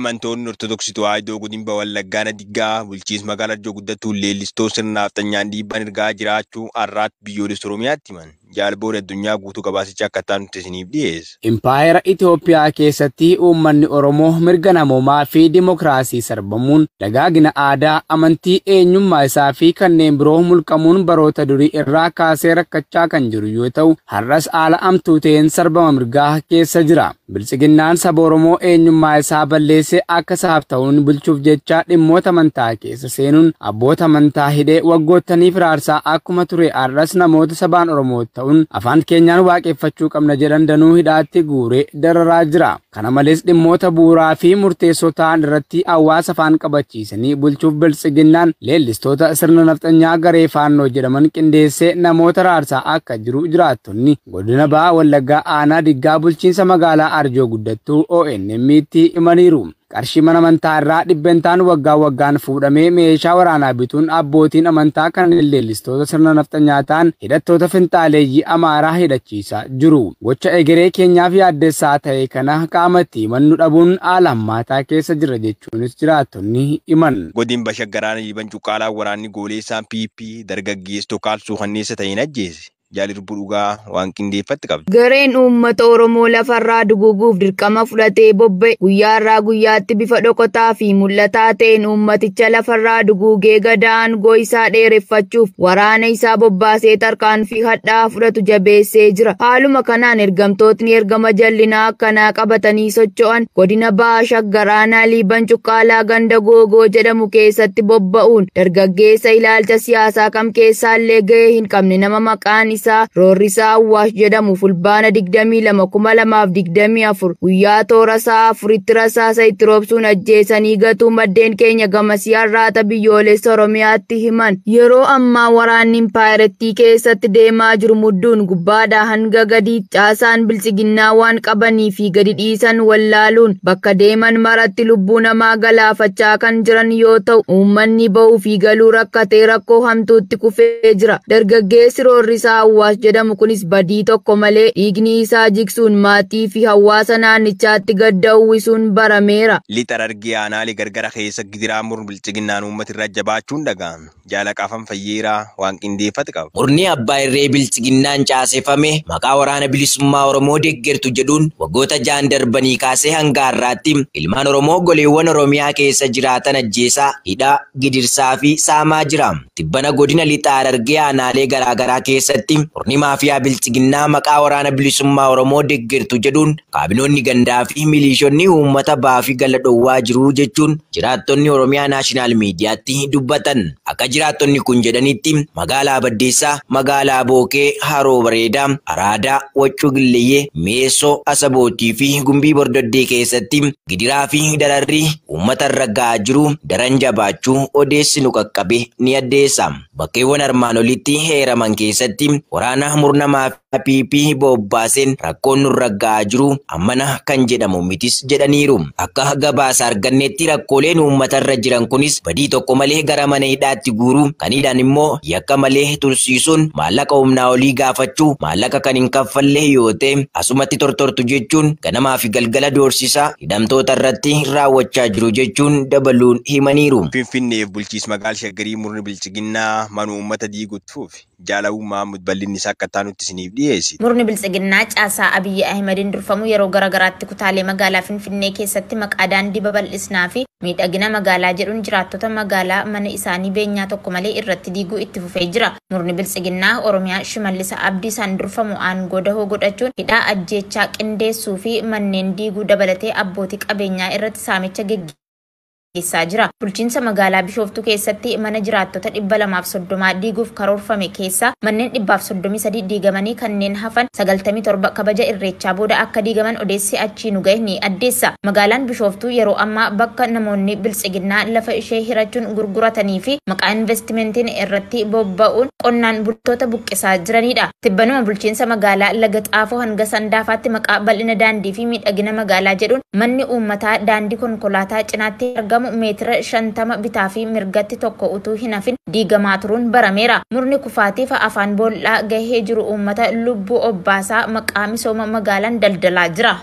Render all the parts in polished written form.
Amantoonni Ortodoksii Tawaahidoo Godina Wallaggaa Diggaa bulchiinsa magaalaa Arjoo guddattuun leellistoota sirna nafxanyaan dhiibbaan ergaa jiraachuu har'aatti biyyoolessa Oromiyaatti himan. Jaalboon addunyaa guutuu gabaasicha akka ta'an nuti isiniif dhiyeessa. Impaayera Itoophiyaa keessatti uummanni Oromoo mirga namoomaa fi dimookiraasii sarbamuun dagaagina aadaa, amantii, eenyummaa isaa fi kanneen biroo mulqamuun baroota durii irraa kaasee rakkachaa kan jiru yoo ta'u, har'as haala amtuu ta'een sarbama mirgaa keessa jira. Biltsiginnaan saba Oromoo eenyummaa isaa balleessee akka isaaf ta'uun bulchuuf jecha dhimmoota amantaa keessa seenuun abboota amantaa hidhee waggoottaniif raarsaa akkuma ture har'as namoota sabaan Oromoo ta'uun afaan keenyaan waaqeffachuu qabna jedhan danuu hidhaatti guuree dararaa jira. Kana malees dhimmoota bu'uuraa fi murteessoo ta'an irratti hawaasa afaan qabachiisanii bulchuuf biltsiginnaan leellistoota sirna nafxanyaa garee faannoo jedhaman qindeessee namoota raarsaa akka jiru jiraattonni godina Baha Wallaggaa aanaa Diggaa bulchiinsa magaalaa Arjoo guddattuu ONM'tti himaniiru. Qarshii mana amantaa irraa dhibbentaan waggaa waggaan fuudhamee meeshaa waraanaa bituun abbootiin amantaa kan leellistoota sirna nafxanyaa ta'an hidhattoota finxaaleeyyii Amaaraa hidhachiisaa jiru. Gocha egeree keenyaaf yaaddessaa ta'e kana qaamatti himannu dhabuun haala hammaataa keessa jira jechuunis jiraattonni himan. Godin Bashaggaraan Liiban Cuqqaalaa waraanni gooleessaan PP dargaggeessoo kaalsuu kanneessa ta'een ajjeese. Jaalirbu dhugaa waan qindeeffatti qabdi. Gareen uummata Oromoo lafarraa duguuguuf dirqama fudhatee bobba'e guyyaarraa guyyaatti bifa dhokotaa fi mul'ataa ta'een uummaticha lafarraa duguugee gadaa aangoo isaa dheereffachuuf waraana isaa bobbaasee tarkaanfii hadhaa fudhatu jabeessee jira. Haaluma kanaan ergamtootni ergama jallinaa akkanaa qabatanii socho'an godina Baha Shaggar aanaa Liiban Cuqqaalaa ganda Googoo jedhamu keessatti bobba'uun dargaggeessa ilaalcha siyaasaa kam keessaallee gahee hin qabne nama maqaan isaa Roorrisaa Awwaash jedhamu fulbaana 22,2024 guyyaa toora sa'a afuritti rasaasa itti roobsuun ajjeesanii gatuu maddeen keenya gamasii har'aata biyyoolessa Oromiyaatti himan. Yeroo ammaa waraanni impaayirettii keessatti deemaa jiru mudduun gubbaadhaa hanga gadi caasaan biltsiginnaa waan qabanii fi gadi dhiisan wallaaluun bakka deeman maratti lubbuu namaa galaafachaa kan jiran yoo ta'u uummanni ba'uu fi galuu rakkatee rakkoo hamtuutti kufee jira. Dargaggeessi Roorrisaa Awwaash jedhamu kunis badii tokko malee dhiigni isaa jigsuun maatii fi hawaasa naannichaatti gadda uwwisuun barameera. Lixa Harargee aanaalee gargara keessa gidiraa murni bilchiginnaan uummata irra jabaachuun dhaga'ame. Jaalaqaafan Fayyeeraa waan qindeeffate qaba. Murni abbaa irree bilchiginnaan caaseffame maqaa waraana bilisummaa Oromoo deeggartu jedhuun waggoota 6 darbanii kaasee hanga har'aatti ilmaan Oromoo goleewwan Oromiyaa keessa jiraatan ajjeesaa, hidhaa, gidirsaa fi saamaa jira. Tibbana godina Lixa Harargee aanaalee garaagaraa keessatti murni maafiyaa bilchiginnaa maqaa waraana bilisummaa Oromoo deeggartu jedhuun kaabinoonni gandaa fi milishoonni uummata baafi gala dhowwaa jiru jechuun jiraattonni Oromiyaa Naashinaal Miidiyaatti dubbatan. Akka jiraattonni kun jedhanitti magaalaa Baddeessaa, magaalaa Bookee, Haroo Bareedaa, Araadaa, Waccuu Gilleeyyee, Meessoo, Asabootii fi Gumbii Bordoddee keessatti gidiraa fi dararri uummata irra ga'aa jiru daran jabaachuu odeessi nu qaqqabe ni addeessa. Bakkeewwan armaan olitti heeraman keessatti waraana murna maafiyaa PP bobbaaseen rakkoon nurra ga'aa jiru ammana kan jedhamu mitis jedhaniiru. Akka gabaasa argannetti rakkooleen uummata irra jiran kunis badii tokko malee gara mana hidhaatti guuruu, kan hidhaan immoo yakka malee tursiisuun maallaqa humnaa olii gaafachuu, maallaqa kan hin kaffalle yoo ta'e asumatti tortortu jechuun ganamaa fi galgala doorsisaa hidhamtoota irratti raawwachaa jiru jechuun dabaluun himaniiru. Finfinneef bulchiinsa magaalaa Shaggarii murni bilchiginnaa mana uummata diiguuf jaalawummaa bal'inni isaa akka taanutti isiniif dhiyeessi. Murni biltsiginnaa caasaa Abiyyi Ahimadiin durfamu yeroo garaagaraatti kutaalee magaalaa Finfinnee keessatti maqaa daandii babal'isnaa fi miidhagina magaalaa jedhuun jiraattota magaalaa mana isaanii beenyaa tokko malee irratti diiguu itti fufee jira. Murni biltsiginnaa Oromiyaa Shimallis Abdiisaan durfamu aangoo dahoo godhachuun hidhaa ajjeechaa qindeessuu fi manneen diiguu dabalatee abbootii qabeenyaa irratti saamicha geggeessaa jira. Bulchiinsa magaalaa Bishooftuu keessatti mana jiraattota 230 diiguuf karoorfame keessaa manneen 133 diigamanii kanneen hafan 97 kabaja irreechaa booda akka diigaman odeessi achii nu gahe ni addeessa. Magaalaan Bishooftuu yeroo ammaa bakka namoonni biltsiginnaa lafa ishee hirachuun gurguratanii fi maqaa investimentiin irratti bobba'uun qonnaan bultoota buqqisaa jiranidha. Tibbanuma bulchiinsa magaalaa Laga Xaafoo hanga Sandaafaatti maqaa bal'ina daandii fi miidhagina magaalaa jedhuun manni uummataa daandii konkolaataa cinaatti argamu meetira 50 bitaa fi mirgatti tokko utuu hin hafin diigamaa turuun barameera. Murni kufaatiif afaan boollaa gahee jiru uummata lubbuu obbaasaa maqaa misooma magaalaan daldalaa jira.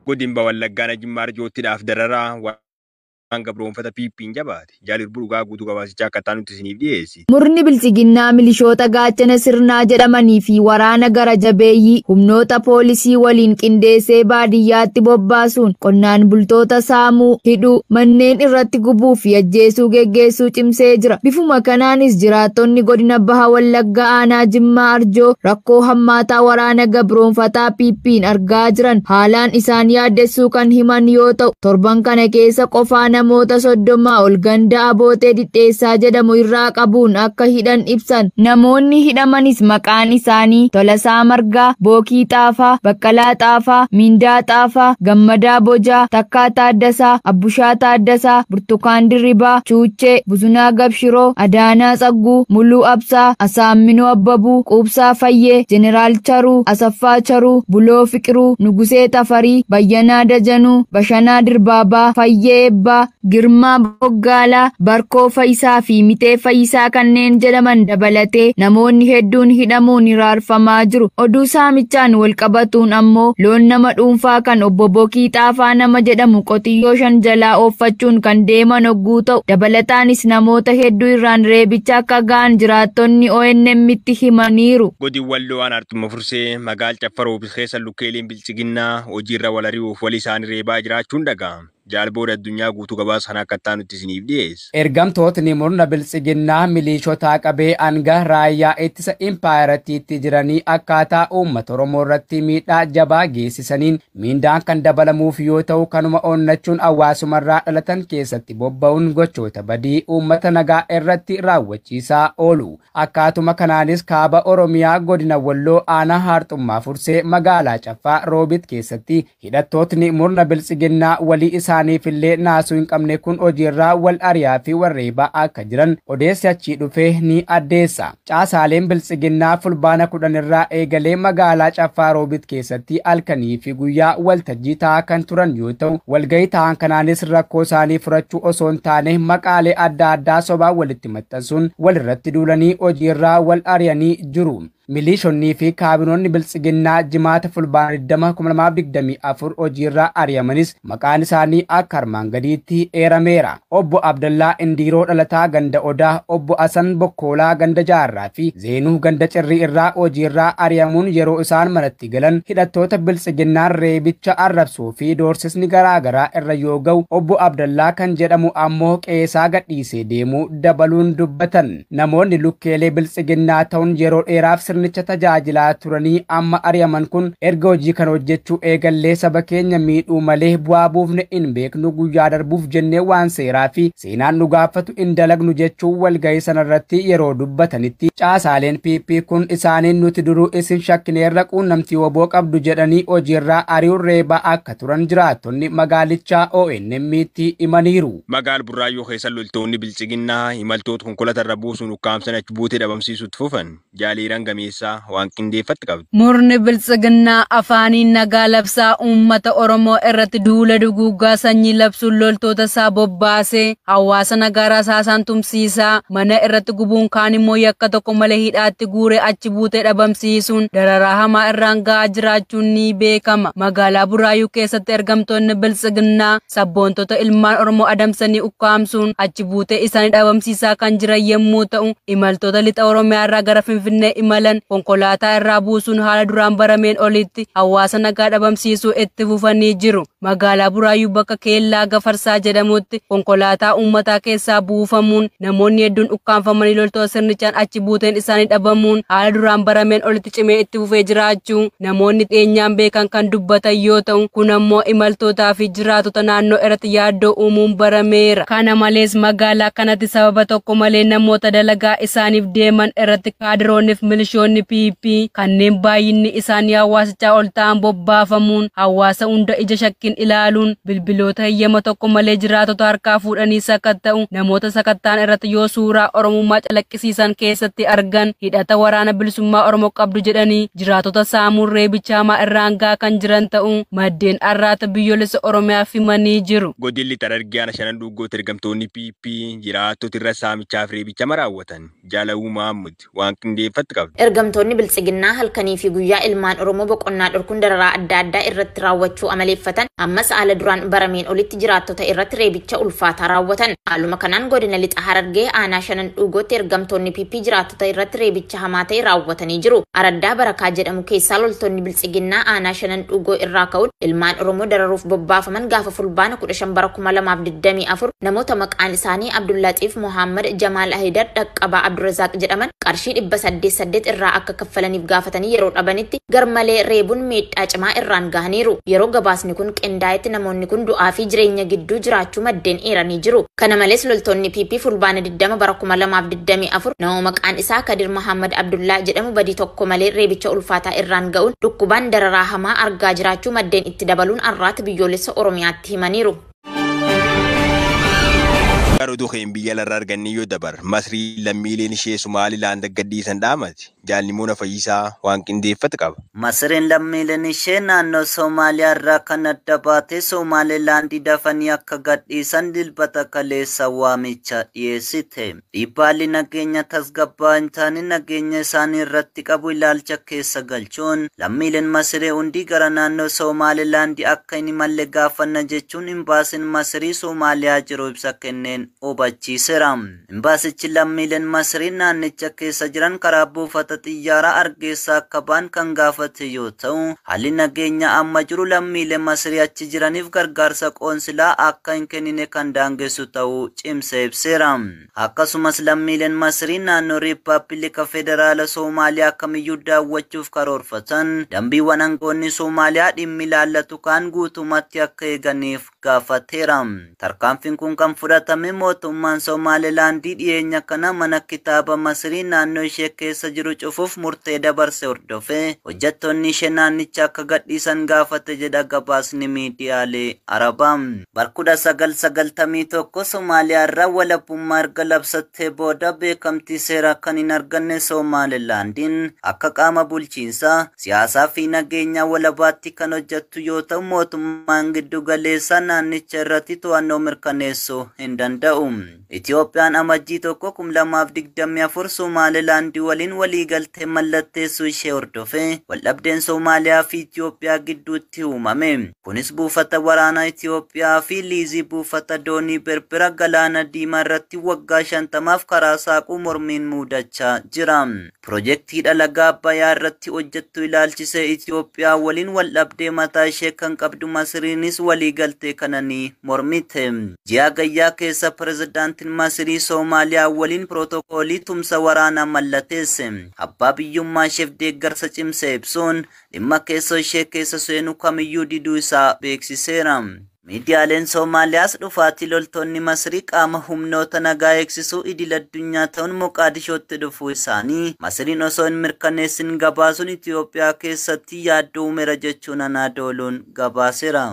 Godina Wallaggaa Jimmaa Arjoottiidhaaf dararaa waan gabroonfata PP'n jabaate. Jaalir Burgaa guutuu gabaasichaa akka nuti isiniif dhiyeessi. Murni bilchiginnaa milishoota gaachana sirnaa jedhamanii fi waraana gara jabeeyyii humnoota poolisii waliin qindeessee baadiyyaatti bobbaasuun qonnaan bultoota saamuu, hidhuu, manneen irratti gubuu fi ajjeesuu geggeessuu cimsee jira. Bifuma kanaanis jiraattonni godina Baha Wallaggaa aanaa Jimmaa Arjoo rakkoo hammaataa waraana gabroonfataa PP'n argaa jiran haalaan isaan yaaddessuu kan himan yoo ta'u, torban kana keessa qofaa namoota 30 ol ganda Abootee Dhidheessaa jedhamu irraa qabuun akka hidhan ibsan. Namoonni hidhamanis maqaan isaanii Tolasaa Margaa, Bookii Xaafaa, Baqqalaa Xaafaa, Mindaa Xaafaa, Gammadaa Bojaa, Takkaa Taaddasaa, Abbushaa Taaddasaa, Burtukaan Dirribaa, Cuuchee, Buzunaa Gabshiroo, Adaanaa Tsagguu, Muluu Absaa, Asaamminoo Abbabuu, Quubsaa Fayyee, Jeneraal Charuu, Asaffaa Charuu, Buloo Fiqiruu, Nugusee Tafarii, Bayyanaa Dajanuu, Bashanaa Dirbaabaa, Fayyee Eebbaa, Girmaa Boggaalaa, Barkoo Fayisaa fi Mitee Fayisaa kanneen jedhaman dabalatee namoonni hedduun hidhamuun hiraarfamaa jiru. Oduu saamichaan wal qabatuun ammoo loon nama dhuunfaa kan obbo Bokii Xaafaa nama jedhamu qotiyyoo 5 jalaa ooffachuun kan deeman hogguu ta'u, dabalataanis namoota hedduu irraan reebicha akka ga'an jiraattonni ONM'tti himaniiru. Godin Walloo aan Arxuma Fursee magaal Caffaroo fi keessa lukkeeleen bilchiginnaa hojiirra wal ari'uuf wal isaanii reebaa jiraachuun dhaga'ama. Jaalboora addunyaa guutuu gabaasa kana akka nuti isiniif dhiyeessa. Ergamtootni murna bilchiginnaa milishoota qabee hanga raayyaa ittisa impaayiratiitti jiranii akkaataa uummata Oromoo irratti miidhaa jabaa geessisaniin miindaan kan dabalamuuf yoo ta'u, kanuma onnachuun hawaasumarraa dhalatan keessatti bobba'uun gochoota badii uummata nagaa irratti raawwachiisaa oolu. Akkaatuma kanaanis kaaba Oromiyaa godina Walloo aanaa Haarxummaa Fursee magaalaa Caffaa Roobit keessatti hidhattootni murna bilchiginnaa walii isaaniifillee naasuu hin qabne kun hojiirraa wal ari'aa fi warreebaa akka jiran odeessi achii dhufee ni addeessa. Caasaaleen bilchiginnaa fulbaana 10 irraa eegalee magaalaa Caffaa Roobit keessatti halkanii fi guyyaa waltajjii taa'aa kan turan yoo ta'u, walgahii ta'an kanaanis rakkoo isaanii furachuu osoo hin taane maqaalee adda addaa sobaa walitti maxxansuun walirratti duulanii hojiirraa wal ari'anii jiru. Milishoonnii fi kaabinoonni bilchiginnaa jimaata fulbaana 20 2024 hojiirraa ari'amanis maqaan isaanii akka armaan gadiitti eerameera. Obbo Abdallaa Indiiroo Dhalataa Ganda Odaa, Obbo Asan Bokkoolaa Ganda Jaarraa fi Zeenuu Ganda Cirrii irraa hojiirraa ari'amuun yeroo isaan manatti galan hidhattoota bilchiginnaan reebicha arrabsuu fi doorsisni garaagaraa irra yoo ga'u, Obbo Abdallaa kan jedhamu ammoo qeesaa gadhiisee deemuu dabaluun dubbatan. Namoonni lukkeelee bilchiginnaa ta'uun yeroo dheeraaf sirnicha tajaajilaa turanii amma ari'aman kun erga hojii kana hojjechuu eegallee saba keenya miidhuu malee bu'aa buufne hin beeknu, guyyaa darbuuf jennee waan seeraa fi seenaan nu gaafatu hin dalagnu jechuun walgahii sanarratti yeroo dubbatanitti caasaaleen PP kun isaaniin nuti duruu isin shakkineerra quunnamtii woboo qabdu jedhanii hojiirraa ari'uun reebaa akka turan jiraattonni magaalichaa ONM'tti himaniiru. Magaal Burraayyuu keessa loltoonni bilchiginnaa imaltoota konkolaatarra buusuun ukkaamsan achi buutee dhabamsiisuutti fufan. Jaaliiraan gameessaa waan qindeeffatti qabdi. Murni bilchiginnaa afaaniin nagaa labsaa uummata Oromoo irratti duula duguuggaa sanyii labsuun loltoota isaa bobbaasee hawaasa nagaa rasaasaan tumsiisaa mana irratti gubuun kaan immoo yakka tokko malee hidhaatti guuree achi buutee dhabamsiisuun dararaa hamaa irraan ga'aa jiraachuun ni beekama. Magaalaa Burraayyuu keessatti ergamtoonni bilchiginnaa sabboontota ilmaan Oromoo adamsanii ukkaamsuun achi buutee isaanii dhabamsiisaa kan jiran yommuu ta'u, imaltoota lixa Oromiyaa irraa gara Finfinnee imalan konkolaataa irraa buusuun haala duraan barameen olitti hawaasa nagaa dhabamsiisuu itti fufanii jiru. Magaalaa Burraayyuu bakka Keellaa Gafarsaa jedhamutti konkolaataa uummataa keessaa buufamuun namoonni hedduun ukkaanfamanii loltoota sirnichaan achi buuteen isaanii dhabamuun haala duraan barameen olitti cimee itti fufee jiraachuu namoonni dhiyeenyaan beekan kan dubbatan yoo ta'u, kun ammoo imaltootaa fi jiraatota naannoo irratti yaaddoo uumuun barameera. Kana malees magaalaa kanatti sababa tokko malee namoota dalagaa isaaniif deeman irratti kaadiroonniif milishoonni PP kanneen baay'inni isaanii hawaasichaa ol ta'an bobbaafamuun hawaasa hunda ija shakkiin ilaaluun bilbiloota heeyyama tokko malee jiraatota harkaa fuudhanii sakatta'u namoota sakattaan irratti yoo suuraa Oromummaa calaqqisiisan keessatti argan hidhata waraana bilisummaa Oromoo qabdu jedhanii jiraatota saamuun reebicha hamaa irraan ga'aa kan jiran ta'uu maddeen arraata biyyoolessa Oromiyaaf himanii jiru. Godilli Harargee aanaa shanan dhuggootti ergamtoonni PP jiraattota irra saamichaaf reebicha raawwatan. Jaalawuu Mahammud waan qindeeffatti qabdi. Ergamtoonni Biltsiginnaa halkanii fi guyyaa ilmaan Oromoo boqonnaa dhorkuun dararaa adda addaa irratti raawwachuu amaleeffatan ammas haala duraan barameen olitti jiraattota irratti reebicha ulfaataa raawwatan. Haaluma kanaan godina lixa Harargee aanaa shanan dhugootti ergamtoonni PP jiraattota irratti reebicha hamaa ta'e raawwatanii jiru. Araddaa Barakaa jedhamu keessaa loltoonni Biltsiginnaa aanaa shanan dhugoo irraa ka'uun ilmaan Oromoo dararuuf bobbaafaman gaafa fulbaana 15 bara 2024 namoota maqaan isaanii Abdullaxiif Mohammad Jamaal Ahidar Dhaqqabaa Abdurrazaaq jedhaman qarshii 888 irraa akka kaffalaniif gaafatanii yeroo dhabanitti garmalee reebuun miidhaa cimaa irraan gahaniiru. Yeroo gabaasni kun qindaa'etti namoonni kun du'aa fi jireenya gidduu jiraachuu maddeen eeranii jiru. Kana malees loltoonni PP fulbaana 20 bara 2024 nama maqaan isaa Kadir Mohammad Abdullaa jedhamu badii tokko malee reebicha ulfaataa irraan ga'uun dhukkubaan dararaa hamaa argaa jiraachuu maddeen itti dabaluun Arraata Biyyoolessa Oromiyaatti himaniiru. Oduu keenya biyya alarraa arganne yoo dabar Masrii lammiileen ishee Somaalilaand gadhiisan dhaamate Jaalnimoona Fayyisaa waan qindeeffate qaba. Masriin lammiileen ishee naannoo Somaaliyaa irraa kan adda baate Somaalilaandii dafanii akka gadhiisan dilbata kaleessa waamicha dhiyeessite. Dhiibbaalli nageenya tasgabbaa'aa hin taane nageenya isaanii irratti qabu ilaalcha keessa galchuun lammiileen Masrii hundi gara naannoo Somaalilaandii akka hin imalle gaafanna jechuun imbaasiin Masrii Somaaliyaa jiru ibsa kenneen hubachiiseera. Imbaasichi lammiileen Masrii naannicha keessa jiran karaa buufata xiyyaaraa Hargeysaa akka ba'an kan gaafate yoo ta'u, haalli nageenya amma jiru lammiilee Masrii achi jiraniif gargaarsa qoonsilaa akka hin kennine kan daangessu ta'uu cimsee ibseera. Akkasumas lammiileen Masrii naannoo Riippaabilika Federaala Soomaaliyaa kamiyyuu daawwachuuf karoorfatan dambiiwwan aangoonni Soomaaliyaa dhimmi ilaallatu kaan guutummaatti akka eeganiif gaafateera. Tarkaanfiin kun kan fudhatame mootummaan Somaalilaandii dhiyeenya kana mana kitaaba Masrii naannoo ishee keessa jiru cufuuf murtee dabarse hordofee hojjettoonni ishee naannicha akka gadhiisan gaafate jedha gabaasni miidiyaalee Arabaa. Bara 1991 Somaaliyaa irraa walabummaa erga labsattee booda beekamtii seeraa kan hin arganne Somaalilaandiin akka qaama bulchiinsaa siyaasaa fi nageenyaa walabaatti kan hojjettu yoo ta'u mootummaan giddu galeessaa naannicha irratti to'annoo mirkaneessuu hin danda'u. Itoophiyaan amajjii 1, 2024 Somaalilaandii waliin waliigaltee mallatteessuu ishee hordofee waldhabdeen Somaaliyaa fi Itoophiyaa gidduutti uumame. Kunis buufata waraanaa Itoophiyaa fi liizii buufata doonii Berbera galaana diimaa irratti waggaa 50 karaa saaquu mormiin muudachaa jira. Pirojektii dhalagaa Abbayyaa irratti hojjettu ilaalchisee Itoophiyaa waliin waldhabdee mataa ishee kan qabdu Masriinis waliigaltee kana ni mormite. Ji'a gayyaa keessa pirezidaantiin Masrii Soomaaliyaa waliin pirootokoolii tumsa waraanaa mallatteesse. Abbaa biyyummaa isheef deeggarsa cimsee ibsuun dhimma keessoo ishee keessa seenuu kamiyyuu diduu isaa beeksiseera. Miidiyaaleen Soomaaliyaas dhufaatii loltoonni Masrii qaama humnoota nagaa eegsisuu idil addunyaa ta'uun Moqaadishootti dhufuu isaanii Masriin osoo hin mirkaneessin gabaasuun Itoophiyaa keessatti yaaddoo uumeera jechuun Anaadooluun gabaaseera.